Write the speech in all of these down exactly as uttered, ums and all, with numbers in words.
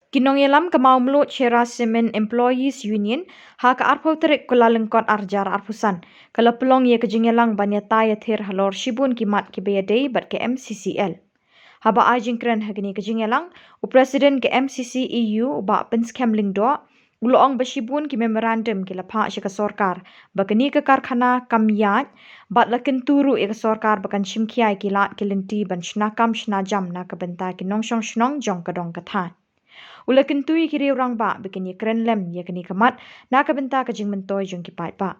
Ki nongïalam ka Mawmluh Cherra Cement Employees Union ha ka arphew tarik Kyllalyngkot arhajar arphew san ka la pynlong ïa ka jingïalang ban ïatai ïathir halor shibun ki mat kiba ïadei bad ka M C C L. Haba ai jingkren ha kane ka jingïalang, u President ka M C C E U, u Bah Pynskhem Lyngdoh, u la ong ba shibun ki memorandum ki la phah sha ka sorkar ba kane ka karkhana kam ïaid, bad la kyntu ruh ïa ka sorkar ba kan shim khia ïa ki lad ki lynti ban shna kam shna jam na ka bynta ki nongshong shnong jong ka dong ka thaiñ. U la kyntu ïa ki riew rangbah ba kin ïakren lem ïa kane ka mat na ka bynta ka jingmyntoi jong ki paidbah.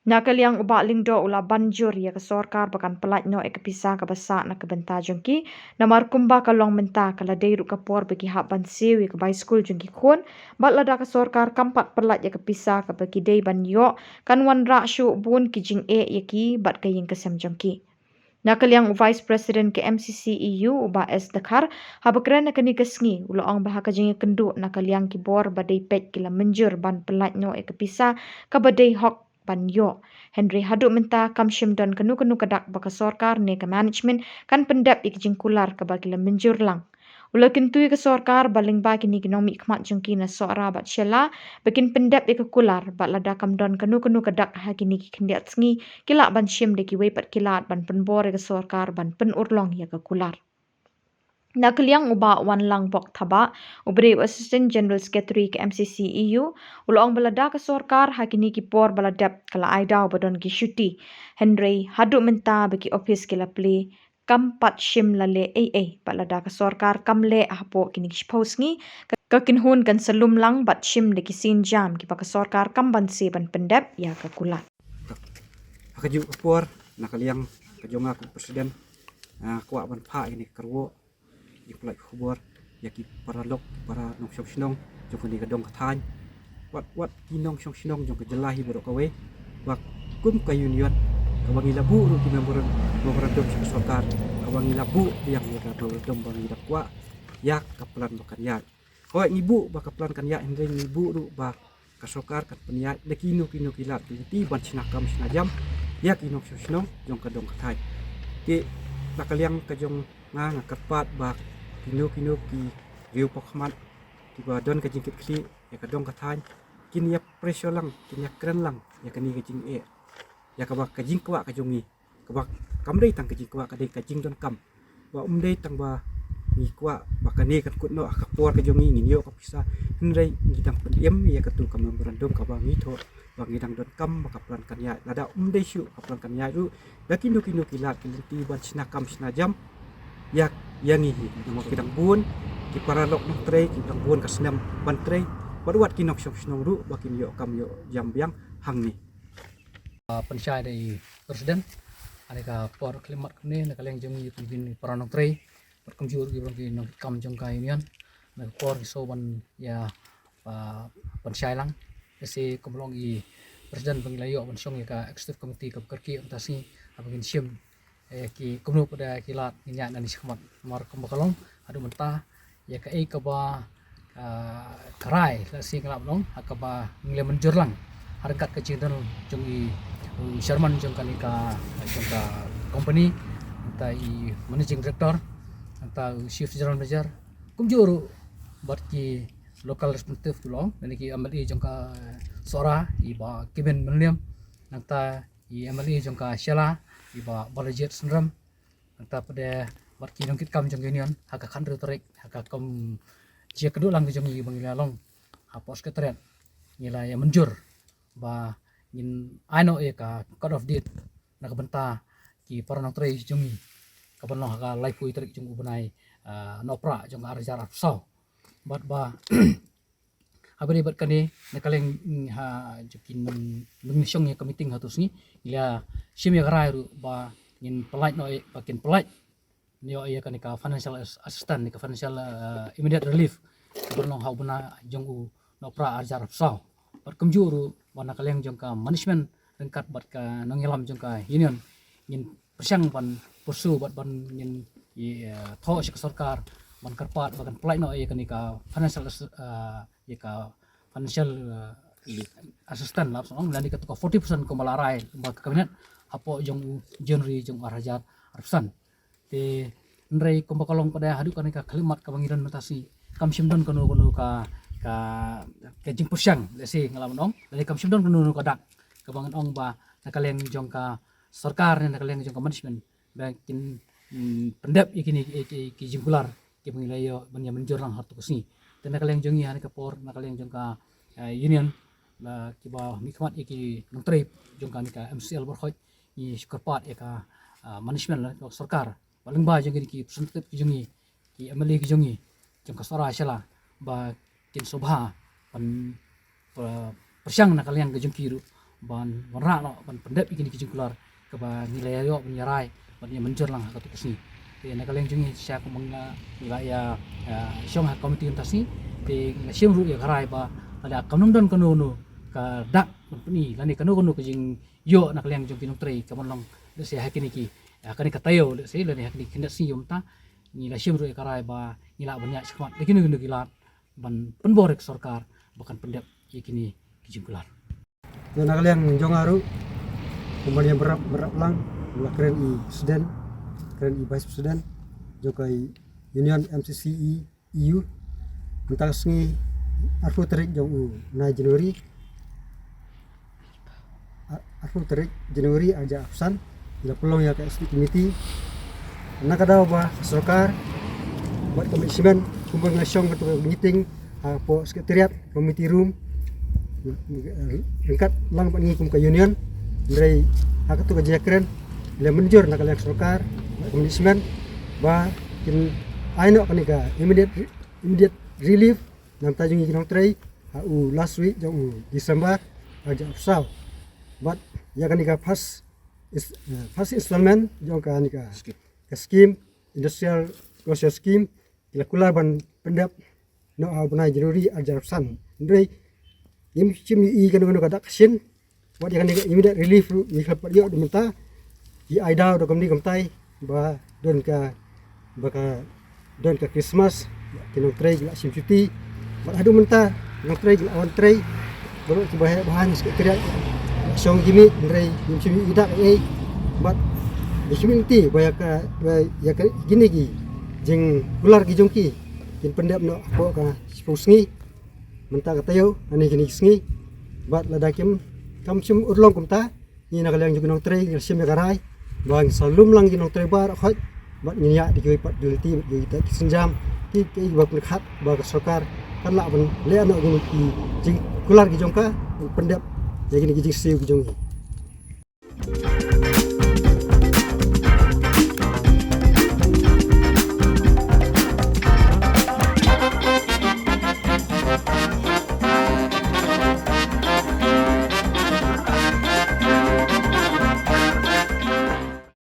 Na ka liang u Bah Lyngdoh u la ban jur ïa ka sorkar ba kan pyllait noh ïa ka pisa kaba sah na ka bynta jong ki, namar kumba ka long mynta ka la dei ruh ka por ba ki hap ban siew ïa ka bai skul jong ki khun, bad lada ka sorkar kam pat pyllait ïa ka pisa kaba ki dei ban ïoh, kan wanrah shuh bun ki jingeh ïa ki bad ka ïing ka sem jong ki. Na ka liang u Vice President ka M C C E U, u Bah S Dkhar, haba kren ha kane ka sngi, u la ong ba ha ka jingïakynduh na ka liang ki bor ba dei peit ki la mynjur ban pyllait noh ïa ka pisa kaba dei hok ban ïoh. Hynrei haduh mynta kam shym don kano kano ka dak ba ka sorkar ne ka management kan pyndep ïa ka jingkular kaba ki la mynjur lang. U la kyntu ïa ka sorkar ba lyngba kine ki nongmihkhmat jong ki na Sohra bad Shella ba kin pyndep ïa ka kular, bad lada kam don kano kano ka dak ha kine ki khyndiat sngi, ki lah ban shim da kiwei pat ki lad ban pynbor ïa ka sorkar ban pynurlong ïa ka kular. Na ka liang u Bah Wanlangbok Thabah, uba dei u Assistant General Secretary ka M C C E U, u la ong ba lada ka sorkar ha kine ki por ba la dep ka la ai daw ba don ki shuti, hynrei haduh mynta ba ki ophis ki la plie, kam pat shim la leh ei ei, bad lada ka sorkar kam leh hapoh kine ki shiphew sngi, ka, ka kynhun kan sa lum lang bad shim da ki sienjam kiba ka sorkar kam banse ban pyndep ïa ka kular. Ha kajuh ka por, na ka liang ka jong nga kum u President, nga kwah ban phah ïa kane ka kyrwoh jingpyllait khubor ïa ki paralok, para nongshong shnong jong kane ka dong ka thaiñ, wat wat ki nongshong shnong jong ka jylla hi baroh kawei, ba kum ka union kaba ngi la buh ruh ki memorandum, memorandum sha ka sorkar, kaba ngi la buh biang ïa ka memorandum ba ngi la kwah ïa ka plan ba kan ïaid. Hooid, ngi buh ba ka plan kan ïaid, hynrei ngi buh ruh ba ka sorkar kan pynïaid da kino kino ki lad ki lynti ban shna kam shna jam ïa ki nongshong shnong jong ka dong ka thaiñ. Te na ka liang ka jong nga, nga kyrpad ba kino kino ki riewpawkhmat kiba don ka jingkitkhlieh ïa ka dong ka thaiñ, kin ïa pressure lang, kin ïa kren lang ïa kane ka jingeh, ïa kaba ka jingkwah ka jong ngi, kaba kam dei tang ka jingkwah, ka dei ka jingdonkam. Ba ym dei tang ba ngi kwah ba kane kan kut noh ha ka por ka jong ngi, ngin ïoh ka pisa, hynrei ngi dang pynim ïa katu ka memorandum kaba ngi thoh ba ngi dang donkam ba ka plan kan ïaid. Lada ym dei shuh ka plan kan ïaid ruh, da kino kino ki lad ki lynti ban shna kam shna jam ïa, ïa ngi hi. Namar ki dang bun ki paralok nongtrei, ki dang bun ka snem ban trei, bad wat ki nongshong shnong ruh ba kin ïoh kam ïoh jam biang hangne. Ah, pynshai da i President ha kane ka por khyllipmat kumne, na ka liang jong ngi kum ki para nongtrei bad kumjuh ruh ki briew ki nongkitkam jong ka union, na ka por ngi sngew ban ïa, ah, pynshai lang. Te shi kumba long i President ba ngi la ïoh ban shong ïa ka executive committee kaba kyrkieh mynta ka sngi, haba ngin shim eh, ki kumno pat ki lad ngin ïaid nangne shakhmat. Namar kumba ka long haduh mynta, ïa kaei kaba, ah, ka rai, lehse ngi lah ban ong, ha kaba ngi la mynjur lang ha ryngkat ka jingdon jong i, u chairman jong kane ka, jong ka company, nangta i managing director, nangta u chief general manager, kumjuh ruh bad ki local representative ki long, lane ki M L A jong ka Sohra, i Bah Kevin Mylliem, nangta i M L A jong ka Shella, i Bah Balajied Synrem, nangta pat de bad ki nongkitkam jong ka union, ha ka khathynriew tarik, ha ka kum jingïakynduh lang jong ngi ba ngi la long hapoh Secretariat, ngi la ïa mynjur ba ngin ai noh ïa ka cut off date na ka bynta ki para nongtrei jong ngi, kaban long ha ka laiphew tarik jong u bnai, ah, Nohprah jong ka arhajar arphew saw. Bad ba haba ïadei bad kane, na ka liang, mm, ha jong ki nong, nongshong ïa ka meeting ha tu sngi, ngi la shim ïa ka rai ruh ba ngin pyllait noh, eh, ba kin pyllait noh ïa kane ka financial as-, assistance, ne ka financial, eh, immediate relief kaban long ha u bnai jong u Nohprah arhajar arphew saw. Bad kumjuh ruh ba na ka liang jong ka management ryngkat bad ka nongïalam jong ka union, ngin pyrshang ban pursue bad ban ngin, eh, thoh sha ka sorkar ban kyrpad ba kan pyllait noh ïa kane ka financial as-, eh, ïa ka financial, eh, assistance, lah ban ong, lane katu ka forty percent kumba la rai ba ka cabinet hapoh jong u January jong u arhajar arphew san. Te hynrei kumba ka long pat de haduh kane ka khyllipmat kaba ngi don mynta shi, kam shym don kano kano ka ka ka jingpyrshang, let's say, nga la ban ong, lane kam shym don kano kano ka dak kaba ngan ong ba na ka liang jong ka sorkar ne na ka liang jong ka management ba kin, mm, pyndep ïa kine ki, ki, ki jingkular kiba ngi la ïoh ban ïa mynjur lang ha tu ka sngi. Te na ka liang jong ngi ha kane ka por, na ka liang jong ka, eh, union, la kiba mihkhmat ïa ki nongtrei jong kane ka M C L Borkhoj, ngi shu kyrpad ïa ka, ah, management, la ka sorkar, ba lyngba jong kine ki representative ki jong ngi, ki M L A ki jong ngi jong ka Sohra Shella, ba kin sngewbha ban, ba, pyrshang na ka liang ka jong ki ruh ban wanrah noh, ban pyndep ïa kine ki jingkular kaba ngi la ïoh ban ïa rai, ban ïa mynjur lang ha katu ka sngi. Te na ka liang jong ngi, shisha kumba ngi la, ngi la ïa, ah, shong ha ka komiti mynta ka sngi, te ngi la shim ruh ïa ka rai ba lada kam don kano kano ka dak ban pyni lane kano kano ka jingïoh na ka liang jong ki nongtrei ka ban long, let's say, ha kine ki, ha kane ka taïew, let's say, lane ha kine ki khyndiat sngi mynta, ngi la shim ruh ïa ka rai ba ngi lah ban ïaid shakhmat da kino kino ki lad ban pynbor ïa ka sorkar ba kan pyndep ïa kine ki jingkular. Te na ka liang jong nga ruh, kumba ngi ïa bynrap, bynrap lang, la kren i president, kren i vice president jong ka Union M C C E E U. Mynta ka sngi arphew tarik jong u bnai January, ar-, arphew tarik January arhajar arphew san, ngi la pynlong ïa ka executive committee. Na ka daw ba ka sorkar bad ka management, kumba ngi la shong katu ka meeting hapoh secretariat, committee room, ryngkat lang bad ngi kum ka union, hynrei ha katu ka jingkren la mynjur na ka liang sorkar bad ka management ba kin ai noh kane ka immediate, immediate relief na bynta jong ngi ki nongtrei ha u last week jong u December arhajar arphew saw. Bad ïa kane ka first ins-, eh, first installment jong kane ka, ka scheme, industrial social scheme, ki la kular ban pyndep noh ha u bnai January arhajar arphew san. Hynrei ngim shym ïohi kano kano ka dak ka shin. Wat ïa kane ka immediate relief ruh ngi khlem pat ïoh da mynta. Ki ai daw da kumne kumtai ba don ka, ba ka don ka Christmas, ki nongtrei ki la shim shuti. Bad haduh mynta ki nongtrei ki la wan trei. Baroh kiba heh ba haiñ secretariat ki la shong ki miet, hynrei ngim shym ïohi dak ei ei. Bad ngim shym ïohi lynti ba ïa ka, ba ïa ka kine ki jingkular ki jong ki kin pyndep noh hapoh ka shiphew sngi mynta ka taïew, lane kine ki sngi. Bad lada kim, kam shym urlong kumta, ngi na ka liang jong ki nongtrei ngi la shim ïa ka rai ba ngin sa lum lang ki nongtrei baroh khoit bad ngin ïaid da kiwei pat ki lynti bad kiwei pat ki sienjam, ki, kiba pynkhot ba ka sorkar kan lah ban leh noh kine ki jingkular ki jong ka, ban pyndep ïa kine ki jingsiew ki jong ngi.